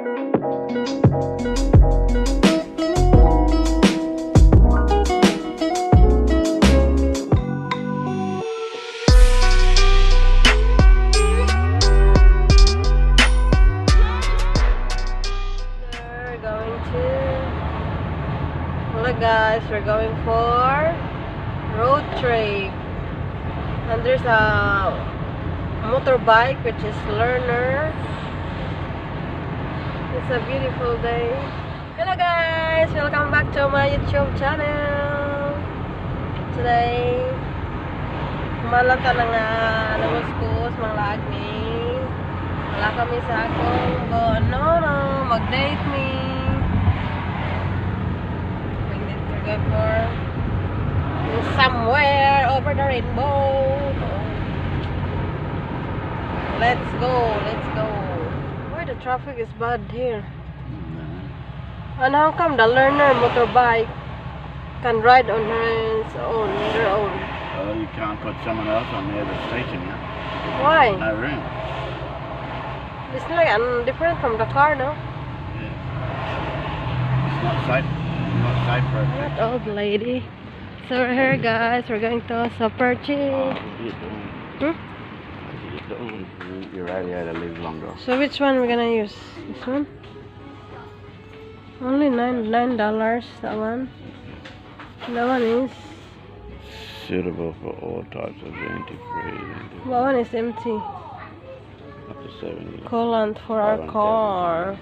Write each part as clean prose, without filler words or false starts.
We're going to... Hello guys, we're going for road trip. And there's a motorbike which is learner. It's a beautiful day. Hello guys, welcome back to my YouTube channel. Today, malata na nga namuskus, manglaag mi. Wala kami sa akong go, no, mag-date mi. Mag-date, we're going for somewhere over the rainbow. Let's go, let's go. Why the traffic is bad here? And how come the learner motorbike can ride on his own, their own? Well, you can't put someone else on there that's teaching you. Why? No room. It's like different from the car, no? Yeah. It's not safe. It's not safe for a What teacher. old lady. So we're here guys, we're going to Super Oh, Cheap. what are you doing? Hmm? What are you doing? You want your radio to live longer. So which one we're gonna use? This one? Only $9 that one. That one is Suitable for all types of antifreeze. That one is empty. Up to 70. Coolant for our 500,000. car.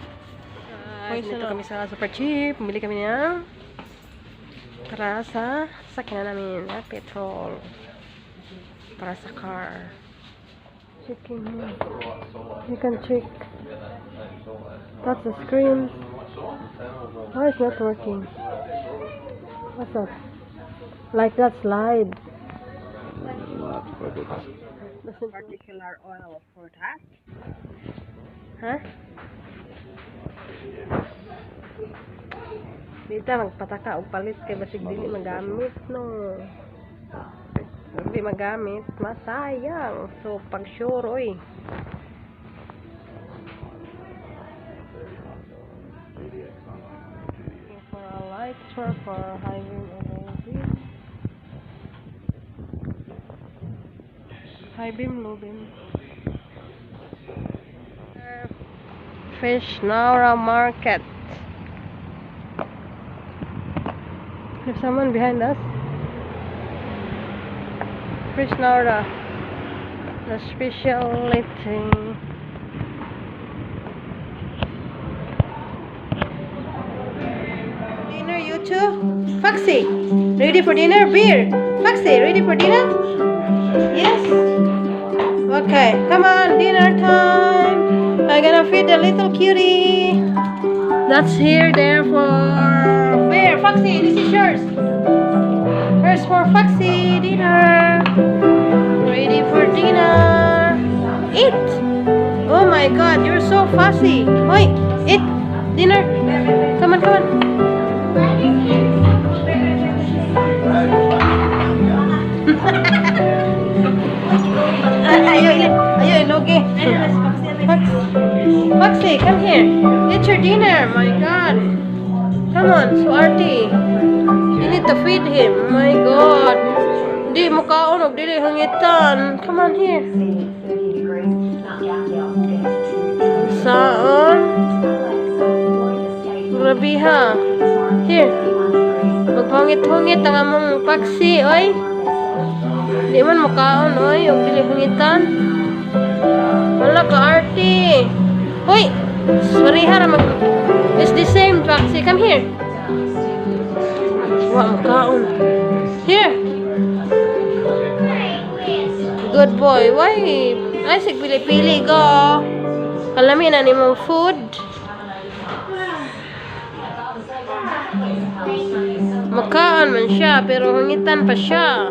Guys, dito kami sa Super Cheap. Bumili kami ng para sa sakyanan namin na petrol. Para sa car. Checking here. You can check. That's the screen. Why it's not working? What's that? Like that slide. Not for good. Particular oil for that? Huh? Dito magpataka og palit kay basig dili magamit, no. Dili magamit, masayang. So pag sure oy. For a lighter for high beam or low beam. High beam, low beam. Fish Nowra Market. There's someone behind us. Fish Nowra, the specialty. Dinner, you two? Foxy, ready for dinner? Beer. Foxy, ready for dinner? Yes. Okay, come on, dinner time. I'm gonna feed the little cutie. That's here, there for Bear. Foxy, this is yours. Here's for Foxy, dinner. Ready for dinner. Eat. Oh my God, you're so fussy. Wait, eat dinner. Come on, come on. Ayo, ayo, ilogi. Foxy, come here. Get your dinner. My God. Come on, Suarty. You need to feed him. My God. Di mo kaon og dili hangitan. Come on here. Saan? Grabe ha. Here. Magpangit-hungit ang among Foxy, oy. Di man mukaon, oy, og dili hungitan. Wala ka arte. Hoy, sorry ha, mag. It's the same, Foxy. Come here. Wa mukaon. Here. Good boy. Why? Ay, sig pili-pili go. Kalami na ni mong food. Mukaan man siya, pero hungitan pa siya.